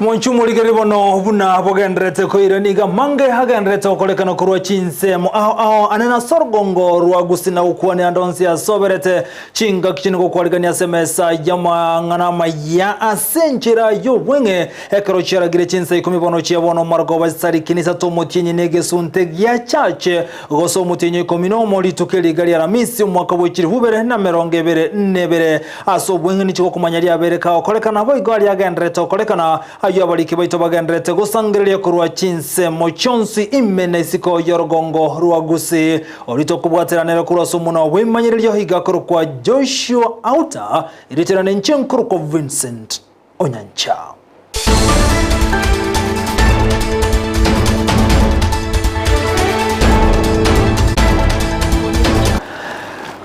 Mwanchu muligeri bono buna bogenderete koira niga mange hagenderete okorekana korwa chinsemo aho aho anena sorgongo rwa gusina ukwane andonsi asoberete chinga kichini gokwarigania semesa yamang'ana maya asenchera yobwenge ekero chiaragire chinsa 10 bono chiabono margo basarikini sato motienyi negesunte gya chache goso motienyi 11 litukeli gari aramisi omwaka bwechiri bubere na merongo ebere nebere aso bwenge nichiko kumanya abereka okorekana boigo ari agenderete okorekana ayo abariki baito bagenderete gusangereria korwa chinsemo chonsi imene isiko yorogongo rwa Gusii orito kubwateranera korwa somono bwimanyererio higa korwa Joshua Auta iriterane nchenkuru kwa Vincent Onyancha.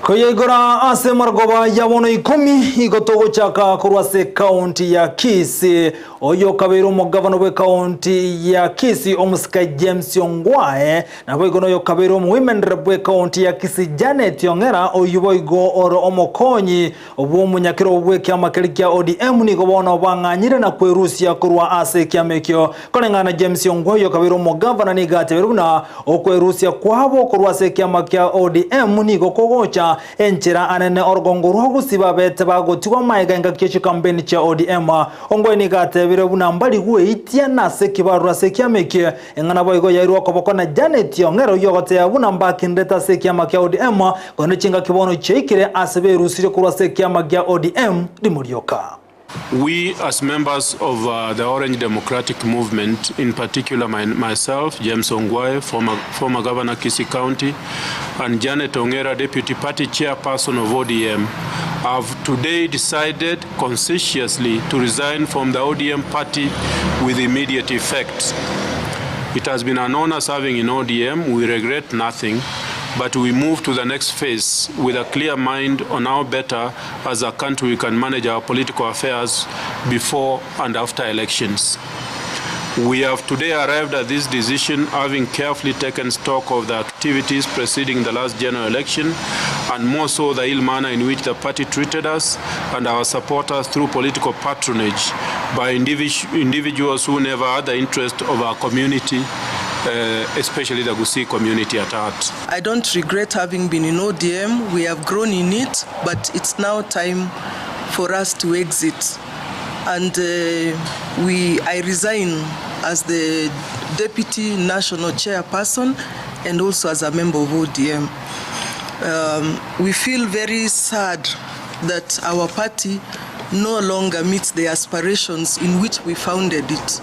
Koyegora ase margoba yabono 10 igotogochaka korwa se county ya Kisii oyo kabere omugavana bwe county ya Kisii omusika James Ongwae nabo igono oyo kabere omu women rep bwe county ya Kisii Janet Ong'era oyu boigo oro omokonyi obw'omunyakiro bwe kiama keri kia ODM nigo bono bang'anyire na kwerusia korwa ase kiama ekio koreng'ana James Ongwae oyo kabere omugavana nigo atebire buna okwerusia kwabo korwa ase kiama kia ODM nigo kogocha enchera anene orugongo rwa Gusii babete bagotigwa maega engaki echi campaign chia ODM Ongwae nigo atebire buna mbari gweitia nase kibarura ase kiama eke eng'ana boigo yairwe okoboko na Janet Ong'era oywo ogoteya buna mbakindete ase ekiama kia ODM kono chingaki bono chiaikire ase berusire korwa ase ekiama kia ODM rimorioka. We as members of the Orange Democratic Movement, in particular myself, James Ongwae, former Governor Kisii County, and Janet Ong'era, Deputy Party Chairperson of ODM, have today decided conscientiously to resign from the ODM party with immediate effect. It has been an honor serving in ODM. We regret nothing, but we move to the next phase with a clear mind on how better as a country we can manage our political affairs before and after elections. We have today arrived at this decision having carefully taken stock of the activities preceding the last general election, and more so the ill manner in which the party treated us and our supporters through political patronage by individuals who never had the interest of our community, especially the Gusii community at heart. I don't regret having been in ODM. We have grown in it, but it's now time for us to exit. And I resign as the Deputy National Chairperson and also as a member of ODM. We feel very sad that our party no longer meets the aspirations in which we founded it.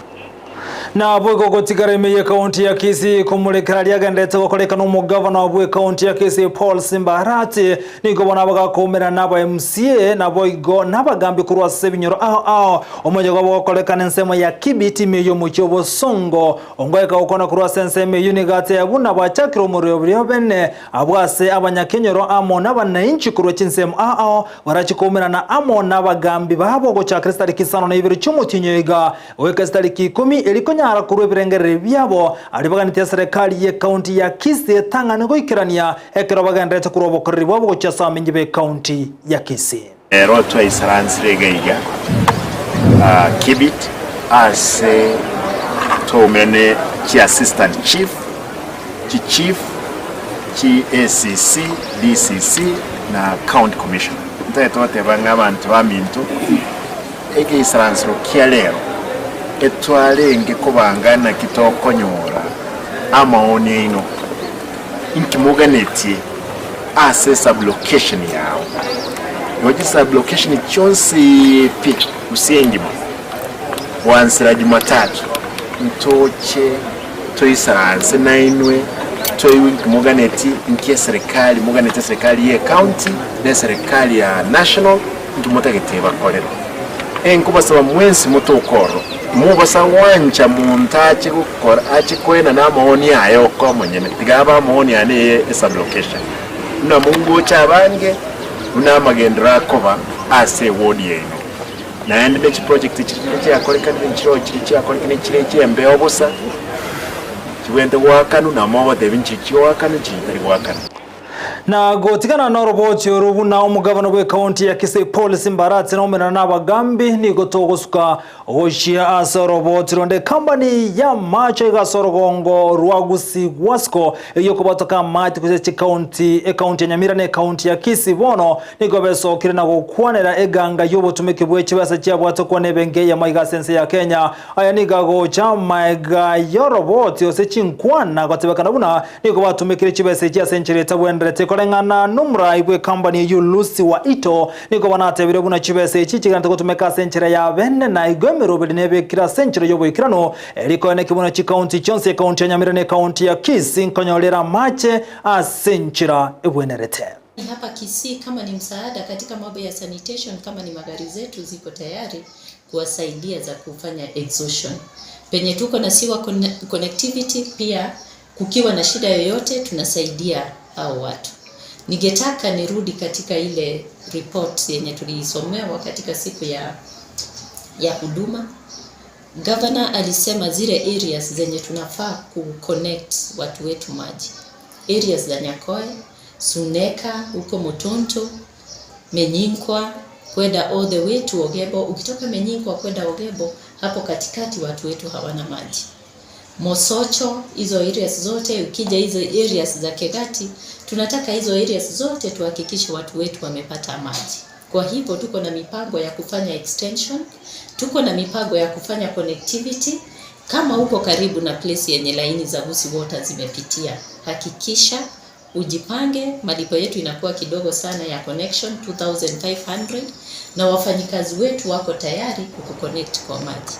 Na bwego gotigara imeye kaunti ya Kisii kumurekera ryagendete gokorekana omugavana bwe kaunti ya Kisii Paul Simbarati nigo bona bagakomera naba MCA nabo igo nabagambi kurwa sebinyoro aho aho omonyo gokorekana ensemo ya Kibiti meyo mucho bosongo ongweka okona kurwa senseme unigate yabuna bachakiro omuryo brio bene abwase abanyakenyoro amo n'abananchi kurwa chinsemo aho aho barachikomera na amo n'abagambi babo gochakira tariki 5 na cy'umutinyoiga weka tariki 10 erikonyara kurwa ebirengerere byabo aribaganite serikali ye county ya Kisii tang'ana goikerania ekero bagenderete kurwa obokoreri bwabo gochia ase be county ya Kisii. Ero twaisaranzire gaiga Kibit ase tomene chi assistant chief chi chief chi ACC DCC na county commissioner ntaye twatebanga abantu baminto egeisaransiro kia lero etwarenge kubangana kitokonyora amaoni ino inkimuganetie ase sublocation yao yoji sublocation chonsi pi usengima wansira Jumatatu ntoche toisaranse nainwe toiwe nkimuganeti nkie serikali muganeti serikali ye county ne serikali ya national nkimutagete bakorero enkubasaba mwensi mutokoro mubasa wancha muntu achigukora achikwena n'amaoni ayo komonyene tigaba amaoni ane esublocation na mungu chabange unamagendera akoba ase wodi eno naende nechi project chiakorekana nchiro chiri chiakorekana chire chiembeo busa chiwende gwakanu namoba tebinchi chiwakanu chitari gwakanu. Na gotigana na oroboti oru buna omugabano bwe county ya Kisii Paul Simba Arati na omenana n'abagambi nigo togosuka gochia ase oroboti ronde company ya macho igase orogongo rwa Gusii Wasco eyo kobatoka amache gochia chikaunti ekaunti ya Nyamira na ekaunti ya Kisii bono nigo besokire na gokwanera eganga y'obotumiki bwe chibesa chiabwate kwa nebenge ya maiga sense ya Kenya. Aya niga gocha maiga yoroboti ose chinkwana gotebekana buna nigo batumikire chibesa chia senchereta bwenderete koreng'ana n'omurai bwe company eyo Lucy wa Ito nigo banatebire buna chibesa echi chigante gotumeka senchera ya bene na igo emeroberi nebekira senchera y'oboikirano erikoene kibuna chikaunti chionsi ekaunti ya Nyamira na ekaunti ya Kisii nkonyorera mache asenchera ebwenerete. Hapa Kisii kama ni msaada katika mambo ya sanitation, kama ni magari zetu ziko tayari kuwasaidia za kufanya exhaustion. Penye tuko na sewer connectivity pia, kukiwa na shida yoyote tunasaidia hao watu. Ningetaka nirudi katika ile report yenye tuliisomewa katika siku ya huduma. Governor alisema zile areas zenye tunafaa ku connect watu wetu maji, areas za Nyakoe, Suneka, huko Mutuntu, Menyinkwa kwenda all the way to Ogebo. Ukitoka Menyinkwa kwenda Ogebo, hapo katikati watu wetu hawana maji. Mosocho, hizo areas zote, ukija hizo areas za Kegati, tunataka hizo areas zote tuhakikishe watu wetu wamepata maji. Kwa hivyo tuko na mipango ya kufanya extension, tuko na mipango ya kufanya connectivity. Kama uko karibu na place yenye laini za Gusii Water zimepitia, hakikisha ujipange. Malipo yetu inakuwa kidogo sana ya connection 2500, na wafanyikazi wetu wako tayari kukuconnect kwa maji.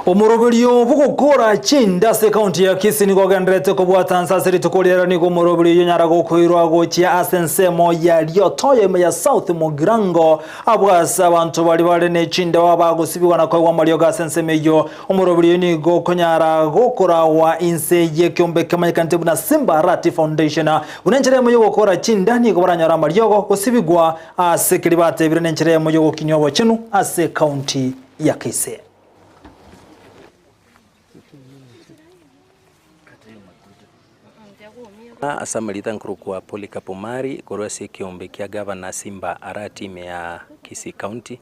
Omoroberio bugukora chinda ase kaunti ya Kisii nigo genderete kobwata nsase rituko riero nigo omoroberio yonyara gokoirwa gochia ase ensemo ya Riotoyo ya South Mugirango abwase abantu bari bare ne chinda bagosibigwa na koigwa mariogo ase ensemo eyo. Omoroberio nigo konyara gokorawa inse yekiombe kemanyekante buna Simba Arati Foundation buna enchera emo yogokora chinda nigo baranyora amariogo gosibigwa ase keri batebire na enchera emo yogokinywa obochenu ase kaunti ya Kisii. Asamalita nkurukwa Polycarp Omari korwa ase ekiombe kia Governor Simba Arati ime ya Kisii County.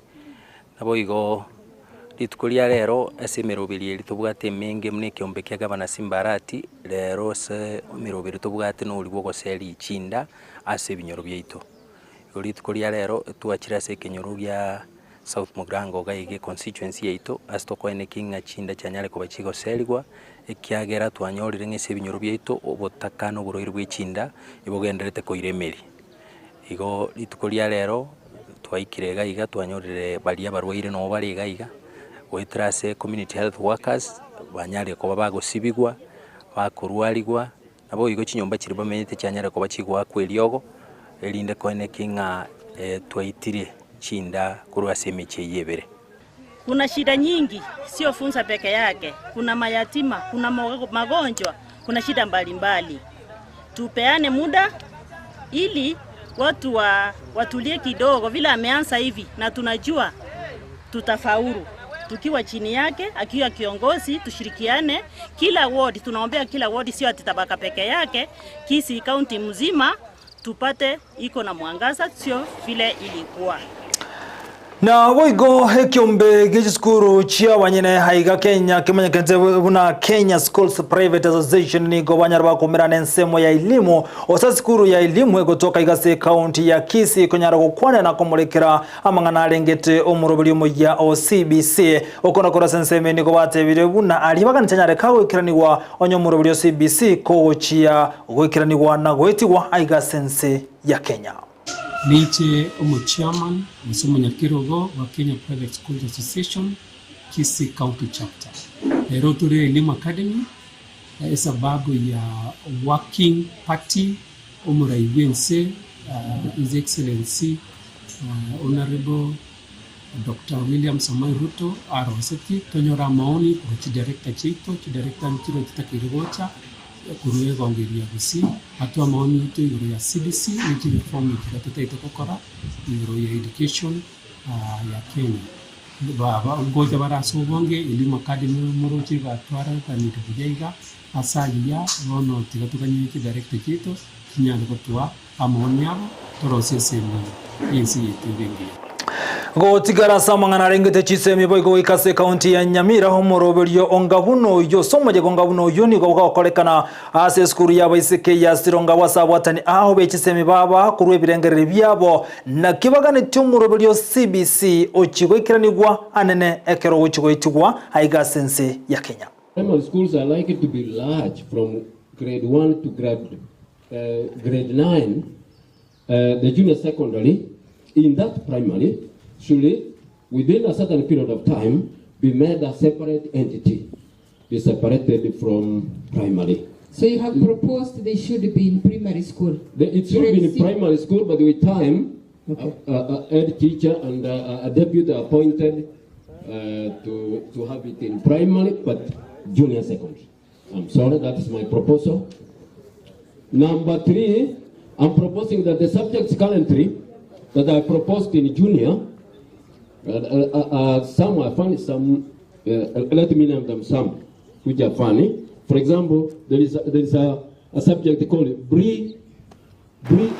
Nabo igo rituko ria rero ase emeroberi eri tobwate emenge muna ekiombe kia Governor Simba Arati rero ase emeroberi tobwate nori bwa ogoseri chinda ase ebinyoro biaito. Igo rituko ria rero twachire ase ekenyoro gia South Mugirango iga constituency yaito ase tokoeneki ng'a chinda chianyare koba chigoserigwa ekiagera twanyorire ng'ase ebinyoro biaito obotaka na oborwaire bwa echinda ibogenderete koira emeri. Igo rituko ria rero twaikire iga iga twanyorire baria abarwaire nabo bare iga iga goetera ase community health workers banyare koba bagosibigwa bakorwarigwa nabo igo chinyomba chiri bamenyete chianyare koba chigoakwa eriogo erinde koeneki ng'a twaitire chinda korwa ase emichi eye ebere. Kuna shida nyingi, sio funza peke yake. Kuna mayatima, kuna magonjwa, kuna shida mbalimbali. Tupeane muda ili watu watulie kidogo vile ameanza hivi, na tunajua tutafaulu. Tukiwa chini yake, akiwa kiongozi, tushirikiane kila ward, tunaombea kila ward, sio ati tabaka peke yake, Kisii County mzima tupate iko na mwangaza, sio vile ilikuwa. Na woigo ekiombe gichisukuru chia banyene haiga Kenya kimanyekete buna Kenya Schools Private Association nigo banyara bakomera n'ensemo ya elimu osa sukuru ya elimu egotoka igase county ya Kisii konyara gokwana na komurekera amang'ana arengete omuroberi omoya o CBC okona kora senseme nigo batebire buna ari baganichanyare kagwekeraniwa onye omuroberi o CBC kogochia gwekeraniwa na gwetigwa aiga sense ya Kenya. Niche omo chairman Musomo Nyakirogo wa Kenya Private Schools Association Kisii County Chapter. Lero turi Elimu Academy sababu ya working party omurai wense His Excellency Honorable Dr. William Samoei Ruto aroseti tonyora maoni kuchi director cheito chi director nchiro chitakirigocha kuruwe gongeria Gusii atua maoni itu iguru ya CBC nichi reform ikiratetaite gukora iguru ya education ya Kenya baba ngoja baraso bonge Elimu Academy murochi batwara kaniri bujaiga asagia bono tigatukanye ki director chetu kinyana gotwa Amaoni abo torosie esemi yensi yetu ebe. Gotigara samang'ana arengete chisemi boigo goika kaunti ya Nyamira omoroberio ongabuno oyo somoyego ongabuno oyo nigo gokorekana ase esukuru y'abaiseke ya Sironga wasabwatani aho bechisemi baba kurwa ebirengereri byabo na kibaganetie omoroberio CBC ochigoikeranigwa anene ekero gochigoitigwa aiga ase ense ya Kenya. Primary schools are likely to be large from grade 1 to grade 9. The junior secondary in that primary should, within a certain period of time, be made a separate entity, be separated from primary. So you have proposed they should be in primary school? It should be in primary school, but with time, a head teacher and a deputy appointed to have it in primary, but junior secondary. I'm sorry, that is my proposal. Number 3, I'm proposing that the subjects currently that I proposed in junior, some are funny, some, let me name them some, which are funny. For example, there is a subject called Bri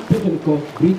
technical Bri.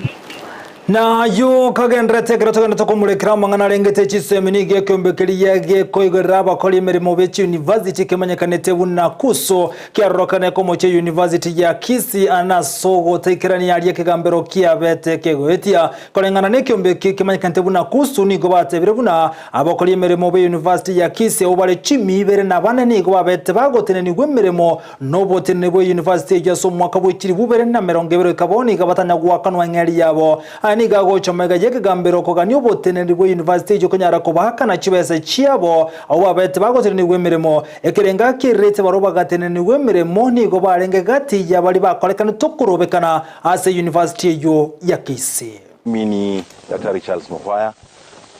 Na yu kagendrete kero tokomurekera mang'ana arengete chisemi nigo ekiombekeria gekoigorera abakori emeremo bechi university kemanyekanete buna kuso kiarorokane komoche university ya Kisii anasogotekerania aria ekegambero kiabete kegoetia koreng'ana na ekiombeki kemanyekanete buna kusu nigo batebire buna abakori emeremo be university ya Kisii obare chimi ibere na bane nigo babete bagotenenigwa emeremo nobotenene bwe university ya omwaka bwechiri bubere na mirongo ebere kaboni gabatanya gwakanwa eng'eri yabo niga gochomega yekegambero kogania oboteneneri bwa university ejo konyara kobahakana chibesa chiabo abo babete bagotenenigwa emeremo ekerenga kirete baro bagatenenigwa emeremo nigo barenge gati yabari bakorekana tokorobekana ase university eyo ya Kisii. Mimi ni Daktari Charles Mukhwaya,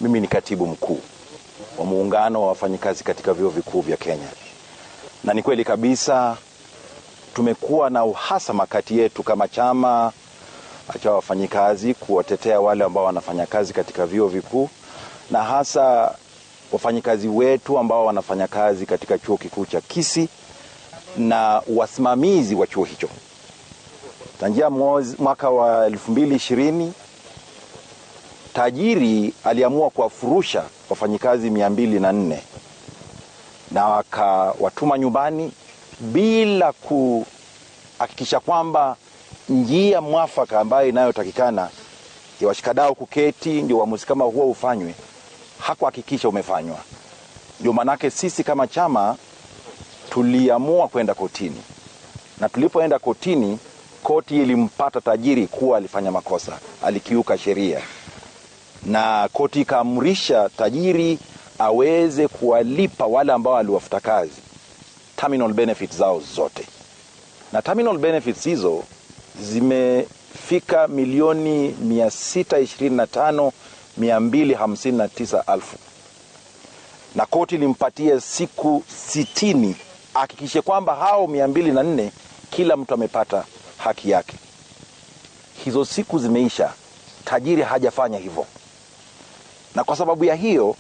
mimi ni katibu mkuu wa muungano wa wafanyikazi katika vyuo vikuu vya Kenya, na ni kweli kabisa tumekuwa na uhasama kati yetu kama chama cha wafanyikazi kuwatetea wale ambao wanafanya kazi katika vyuo vikuu na hasa wafanyikazi wetu ambao wanafanya kazi katika chuo kikuu cha Kisii na wasimamizi wa chuo hicho. Tangia mwaka wa 2020 tajiri aliamua kuwafurusha wafanyikazi 204 na akawatuma nyumbani bila kuhakikisha kwamba njia mwafaka ambayo inayotakikana ya washikadau kuketi ndio uamuzi kama huo ufanywe, hakuhakikisha umefanywa. Ndio manake sisi kama chama tuliamua kwenda kotini, na tulipoenda kotini, koti ilimpata tajiri kuwa alifanya makosa, alikiuka sheria, na koti ikaamrisha tajiri aweze kuwalipa wale ambao aliwafuta kazi terminal benefits zao zote, na terminal benefits hizo zimefika milioni 625,259,000, na koti ilimpatia siku 60 hakikishe kwamba hao 204 kila mtu amepata haki yake. Hizo siku zimeisha, tajiri hajafanya hivyo, na kwa sababu ya hiyo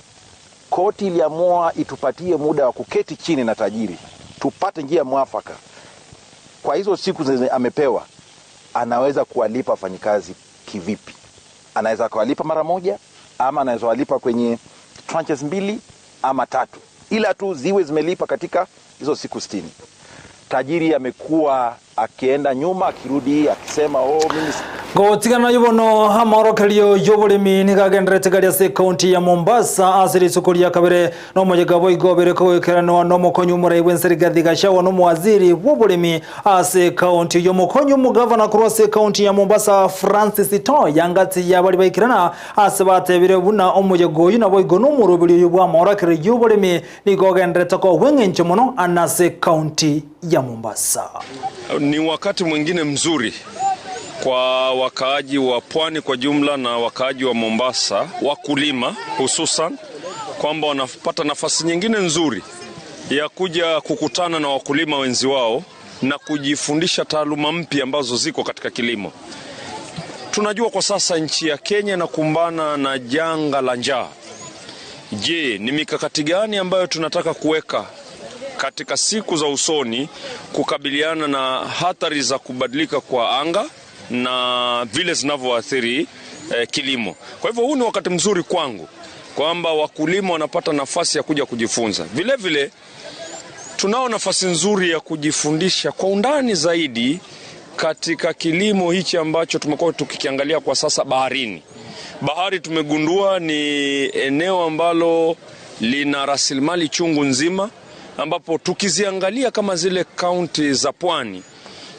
koti iliamua itupatie muda wa kuketi chini na tajiri tupate njia mwafaka. Kwa hizo siku amepewa, anaweza kuwalipa wafanyikazi kivipi? Anaweza kuwalipa mara moja, ama anaweza kuwalipa kwenye tranches 2 ama 3, ila tu ziwe zimelipa katika hizo siku 60. Tajiri amekuwa akienda nyuma akirudi akisema oh mimi gotigana yubono hamorokelio yoburimi nigagenderete garia se county ya Mombasa asiri sukuria kabere no mujega igobere kowekeranwa no mukonyu murai wenserigathi Gachagua no muwaziri w'oburimi ase county yo mukonyu mugavana kurwa se county ya Mombasa Francis Toya ngati yabari baikirana ase batebire buna omujego oyu nabo igo no murubiri bwa morokelio yoburimi nigogenderete ko weng'encho muno anase county ya Mombasa. Ni wakati mwingine mzuri kwa wakaaji wa pwani kwa jumla na wakaaji wa Mombasa, wakulima hususan, kwamba wanapata nafasi nyingine nzuri ya kuja kukutana na wakulima wenzi wao na kujifundisha taaluma mpya ambazo ziko katika kilimo. Tunajua kwa sasa nchi ya Kenya inakumbana na janga la njaa. Je, ni mikakati gani ambayo tunataka kuweka katika siku za usoni kukabiliana na hatari za kubadilika kwa anga Na vile zinavyoathiri kilimo. Kwa hivyo huu ni wakati mzuri kwangu kwamba wakulima wanapata nafasi ya kuja kujifunza. Vile vile tunao nafasi nzuri ya kujifundisha kwa undani zaidi katika kilimo hichi ambacho tumekuwa tukikiangalia kwa sasa baharini. Bahari tumegundua ni eneo ambalo lina rasilimali chungu nzima, ambapo tukiziangalia kama zile kaunti za pwani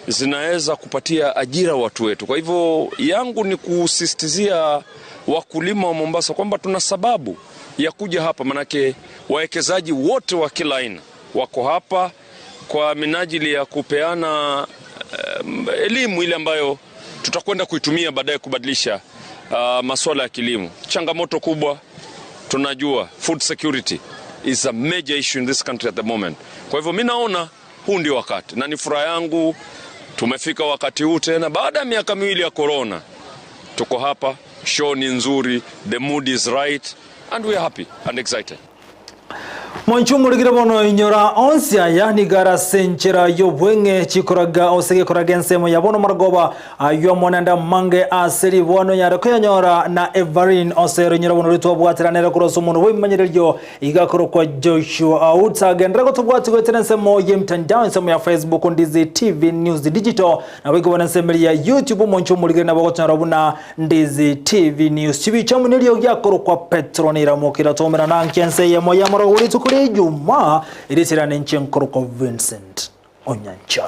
zinaweza kupatia ajira watu wetu. Kwa hivyo yangu ni kusisitizia wakulima wa Mombasa kwamba tuna sababu ya kuja hapa, manake wawekezaji wote wa kila aina wako hapa kwa minajili ya kupeana elimu ile ambayo tutakwenda kuitumia baadaye kubadilisha masuala ya kilimo. Changamoto kubwa tunajua, food security is a major issue in this country at the moment. Kwa hivyo mi naona huu ndio wakati na ni furaha yangu tumefika wakati huu tena baada ya miaka 2 ya corona. Tuko hapa, show ni nzuri, the mood is right and we are happy and excited. Mwanchumurigire bono inyora onsi aya nigara senchera yobwenge chikoraga osege koraga ensemo ya bono margoba ayo monenda mange aseri bono yare kuyanyora na Everin osero nyora bono ritwa bwatiranere kuroso muno wimanyererio igakoro kwa Joshua Auta gendera gotubwati gwetera ensemo ye mtandao, ensemo ya Facebook Ndizi TV News Digital, na wigo bona ensemo ya YouTube mwanchumurigire nabo gotonyora buna Ndizi TV News chibicha munelio gyakoro kwa Petronira mukira tomera nankense ye moya moro kuri Ijumaa iritirane nche nkoro kwa Vincent Onyancha.